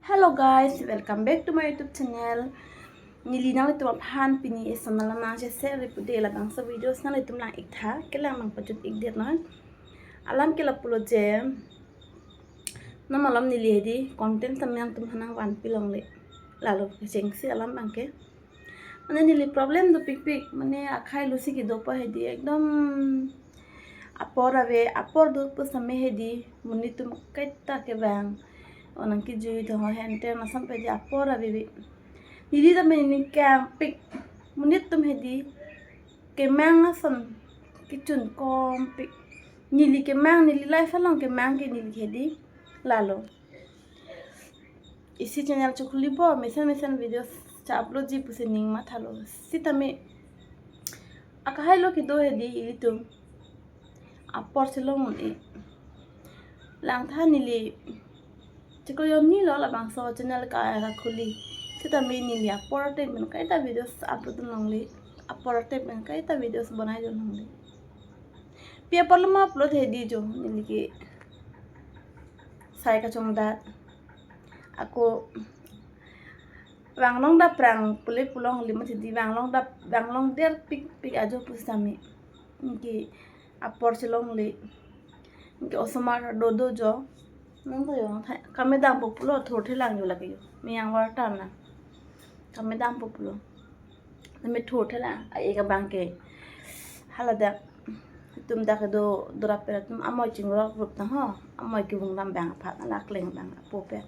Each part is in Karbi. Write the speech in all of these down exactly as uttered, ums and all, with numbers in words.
Hello guys, welcome back to my YouTube channel. Neli nanglitum aphan pini eson alam nangcheshare ri pu de, labangso videos nanglitum lang-ik tha, kelang nangpajut-ik det non. Alam ke lapulo je, non malom neli hedi content tame nangtum aphan nangvanpi longle. Lalo kechengsi alam abangke. Mane neli problem dopikpik, mane akhai lusi kedo pa hedi ekdom apor ave, apor do pusitame hedi monit atum kaita kevang. O nangkejui do hente nasan pe hedi apor ave ave. Neli tame ning kangpik, monit atum hedi kemang ason kechun kompik. Neli kemang, neli life along kemang ke neli hedi. Lalo isi channel chokhuli bo, mesen mesen videos cha-upload ji pusi ning mathalo. Sitame akhai lo kedo hedi ilitum apor chelong un-e. Langtha neli chiklo yom ni lo labangso channel ka, kakhuli. Sitame neli apor ateng pen kaita videos upload dun longle. Apor ateng pen kaita videos bonai dun longle. Pi apor lo ma upload hedi jo, neli ke sai kachongdat. Ako vanglong dap prang pule pu longle mati di, vanglong dap, vanglong der pikpik ajo pusitame. Anke apor chelongle. Anke osomar dodo jo. Nang to yo, tha-, kame dampo pulo, thurthe lang jo lake jo. Meyang war tan na. Kame dampo pulo. Tame thurthe lang, a-ik abangke. Hala dak, itum dak do, dorap pera atum amoi chingrok rup tang ho, amoi kevung dam abang aphan, alak leng abang apo pen.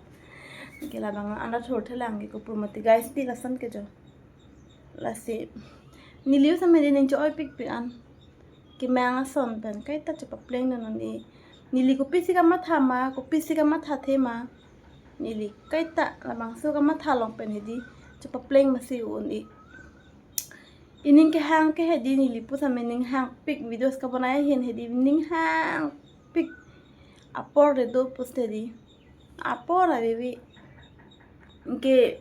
Anke labang anda thurthe lang ke kopur mati guys, di lason ke jo. Lasi neli pusitame hedi ning cho-oipikpik an. Kemang ason pen kaita chepapleng dun un-e. Neli kopisi kamatha ma, kopisi kamathathe ma, neli kaita labangso kamatha along pen hedi chepapleng masi un-e. Ining kehang ke hedi neli pusitame ning hangpik, videos kabonai ahin hedi ning hangpik. Apor le do pusi hedi apor ave ave. Anke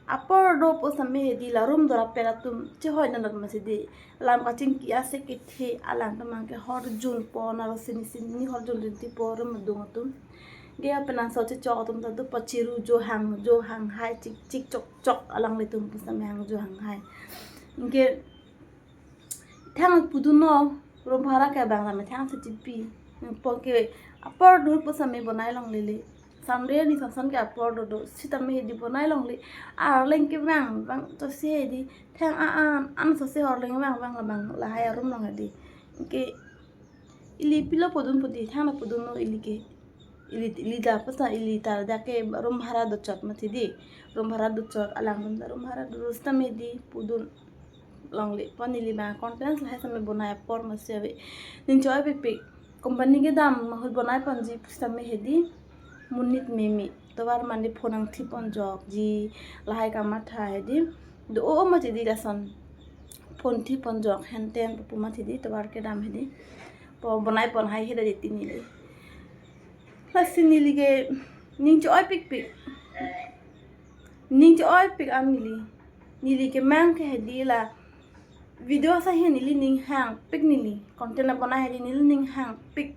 apor do pusitame hedi la room dorap pera atum chehoi nanat masi di. Lam kachingki ase kethe alangtum abangke horjun pon aro sini sini horjun rinti po room adung atum. Ge apenan so chechok atum ta do pachiru jo hang jo hang hai chik chik chok chok alanglitum pusitame hang jo hang hai. Anke thang pudunlo, room bhara ke abang tame thang si chipi. Anke apor do pusitame bonai longle le. Samre ni sansan ke apor dodo. Sitame hedi bonai longle. Arleng kevang vang to si hedi. Thang a an an so si arleng vang vang labang lahai a-room along hedi. Anke ili pilo pudun pu di, thang pudunlo ili ke. Ili, ili da pasa ili ta dak ke room bhara dochot mati di. Room bhara dochot, alangtum ta room bhara do, sitame hedi pudun longle. Pon neli abang content lahai sitame bonai apor masi ave. Ning cho-oipikpik. Company kedam mahut bonai ponji pusitame hedi monit meme. Tovar mane phone nangthi ponjokji, lahai kamatha hedi. Do o mati di lason. Phone thi ponjok henten pu mati di tovar kedam hedi. Po bonai pon hai hedi tini le. Lasi neli ke ning cho-oipikpik. Ning cho-oipik an neli. Neli kemang ke hedi la video sa hi neli ning hangpik, neli content abonai hedi neli ning hangpik.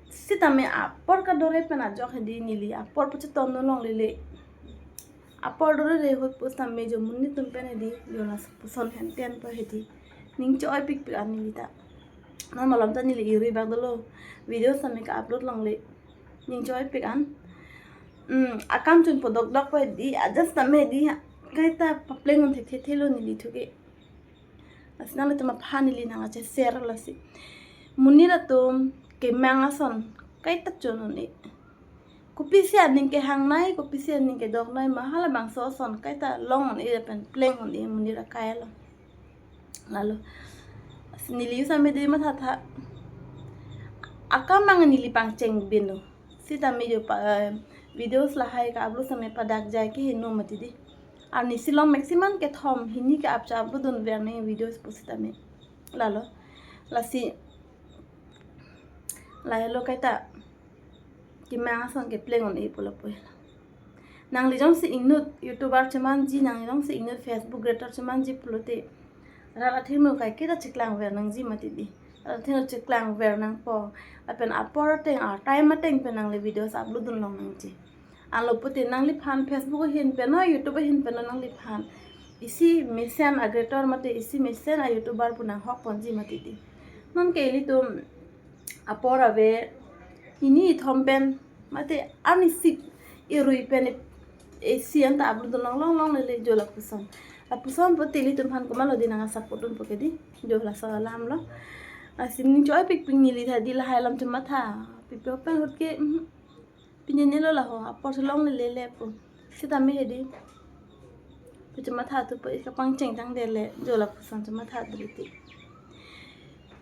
Sitame apor kadore pen ajok hedi neli apor pacheton dun longle le. Apor dore re ahut pusitame jo monit atum pen hedi jo lapuson henten pa hedi. Ning cho-oipikpik an neli ta. Non malom ta neli iri bak dolo. Video sitame ka-upload longle. Ning cho-oipik an. Hmm, akam chunpo dokdok pa hedi, adjust tame hedi. Kaita papleng un thekthe thelo neli thu ke. Lasi nanglitum aphan neli nangcheshare lasi. Monit atum kemang ason kaita chun un-e. Kopisi aning kehangnei, kopisi aning kedoknei ma, halabangso ason kaita long un-e lapen pleng un-e monit akai along. Lalo. Lasi neli pusitame hedi mathatha. Akam abang neli pangcheng binlo. Sitame jo pa, eh, videos lahai ka-upload sitame padak jai ke heno mati di. Arnisi along maximum kethom hini ke-up cha-upload dunver nang videos pusitame. Lalo. Lasi lahelo kaita kemang ason kepleng un-e pu lapu helo. Nangli jongsi inut YouTuber chemanji, nangli jongsi inut Facebook creator chemanji pulote, rat athengno kaiketa cheklangver nangji mati di. Rat athengno cheklangver nangpo. Lapen apor ateng, a-time ateng pen nangli videos upload dun long nangji. Anlo pute nangliphan Facebook ahin pen o, YouTube ahin pen o nangliphan isi mesen a-creator mate isi mesen a-YouTuber pu nanghok ponji mati di. Nonke ilitum apor ave, hini ithom pen mate arnisi irui pen isi anta upload dun long long lele jo lapuson. Lapuson pute ilitum aphan komatlo di nang support dunpo ke di. Jo laso alam lo. Lasi ning choi pikpik neli tha di lahai alam chematha. Pipi pen ahut ke, mhm. Pini nelo laho, apor si longle lele pu. Sitame hedi. Pu chematha thupo, ika pangcheng tangdet le, jo lapuson chematha dri ti.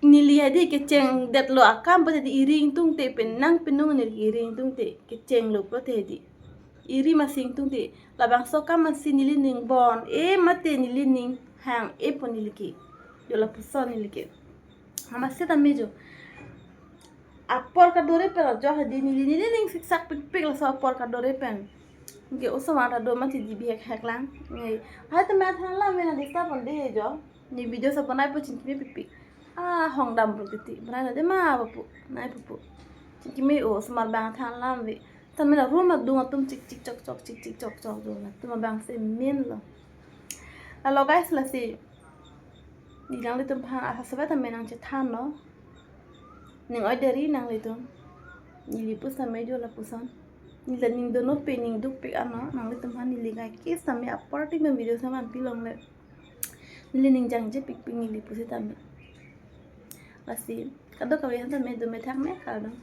Neli hedi kechengdetlo akam pute di iri ingtungte pen nang penung neli iri ingtungte kechenglo pute hedi. Iri masi ingtungte, labangso akam masi neli ning bon, e mate neli ning hang, e pu neli ke. Jo lapuson neli ke. Hama sitame jo. Apor kadore pen ajo hedi neli, neli ning siksak pikpik laso apor kadore pen. Ke osomar ta do mati di bihek hek lang. Nge, hai tame athan alam ave na dikta pon de jo. Ne video sa bonai po chingki me pikpik. Ah, hong dam bro titi. Bonai na de ma bapu. Nai pupu. Chingki me osomar bang athan alam ave. Tame la room adung atum chik chik chok chok, chik chik chok chok do na. Atum abang si menlo. Lalo guys, lasi neli nanglitum aphan asa sebe tame nangchethanlo. Ning oi deri nanglitum. Neli pusitame jo lapuson. Neli ta ning dono pe ning duk pik ano. Nanglitum aphan neli kaiketa tame apor tik me video sa man pilongle. Neli ning jangje pikpik neli pusitame. Lasi kadokave aphan tame dome thakme kardom.